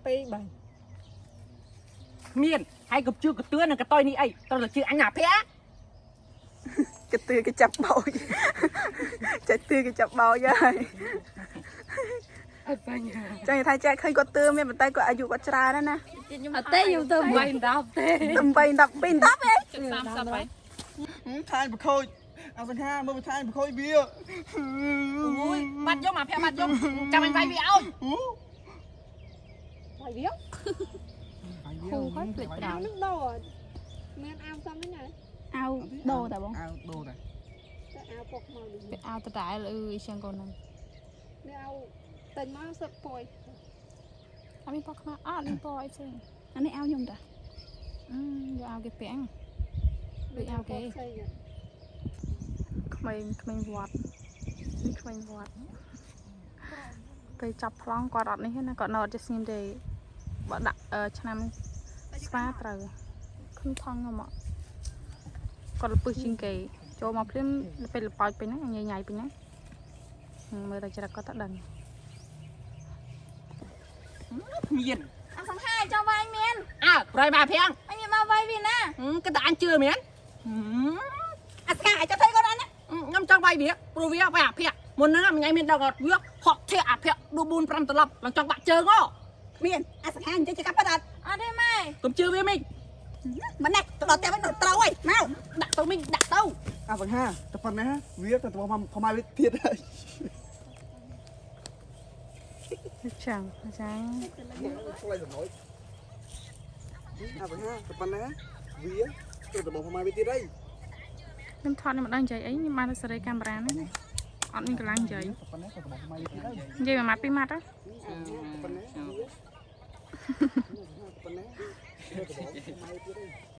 2 3 មានហើយកុំជឿកទឿនិងកតុយនេះអីត្រូវតែជឿអញអាភៈ កទឿគេចាប់បោច ចេះទឿគេចាប់បោចហើយ អត់បញ្ហា ចង់និយាយថាចេះឃើញគាត់ទឿមានប៉ុន្តែគាត់អាយុគាត់ច្រើនណាស់ណា អត់ទេខ្ញុំទៅ 8 10ទេ 8 12 10ឯង 30ហើយ ឆាញប្រខូចអាសង្ហាមើលឆាញប្រខូចវា អូយបាត់យំអាភៈបាត់យំចាំអញវាយវាឲ្យ បាយវា ខូហើយភ្លេចត្រោ នឹងដោមានអាវសំហ្នឹងណា អាវដូរតាបង អាវដូរតែ តែអាវពកមកនេះ ពាក់អាវដដែលអឺអ៊ីចឹងកូនហ្នឹង នេះអាវតែមកសឹកពួយ អត់មានពណ៌ខ្មៅអត់មានពណ៌អីផ្សេង អានេះអាវខ្ញុំតា អឺយកអាវគេពាក់ដូចអាវគេ ផ្សេង ក្មេងក្មេងវត្តនេះក្មេងវត្តពេលចាប់ប្លង់គាត់អត់នេះទេណាគាត់នៅអត់ចេះស្ងៀមទេបើដាក់អឺឆ្នាំស្វាត្រូវខឹងថងហ្នឹងមកគាត់លពឹសជាងគេចូលមកភ្លាមពេលលប៉ោចពេញហ្នឹងញ៉ៃញ៉ៃពេញហ្នឹងមើលតែច្រឹកគាត់ទៅដឹង មាន អាសង្ហាចង់វាយមាន អើប្រយមកអាភៈ អញមានមកវាយវាណា គិតតែអញជឿមែន អាសង្ហាចង់ធ្វើគាត់អញណា ខ្ញុំចង់វាយវាព្រោះវាវាយអាភៈមុនហ្នឹងអញមានដឹងអត់វាហក់ធាក់អាភៈដួ4 5ត្រឡប់ឡើងចង់បាក់ជើងហ៎ មានអាសង្ហានិយាយជាកាប់ប៉ាត់អត់ អត់ទេម៉ែ កុំជឿវាមិញ មិនណាទៅដល់ផ្ទះវិញត្រូវហើយមក ដាក់ទៅមិញដាក់ទៅ អាសង្ហាតែប៉ុណ្ណាវាទៅរបស់ផម៉ាយវាទៀតហើយ ចឹងចឹង ថ្លៃសំណូចអាសង្ហាតែប៉ុណ្ណាវាទៅរបស់ផម៉ាយវាទៀតហើយ ខ្ញុំថតនេះមិនដឹងនិយាយអីខ្ញុំបានតែសេរីកាមេរ៉ាហ្នឹងអត់មានកម្លាំងនិយាយ តែប៉ុណ្ណាទៅរបស់ផម៉ាយវាទៀតហើយ និយាយមួយម៉ាត់ពីរម៉ាត់ហ៎ តែប៉ុណ្ណាវាតែប៉ុណ្ណាទៅរបស់ផម៉ាយវាទៀតហើយ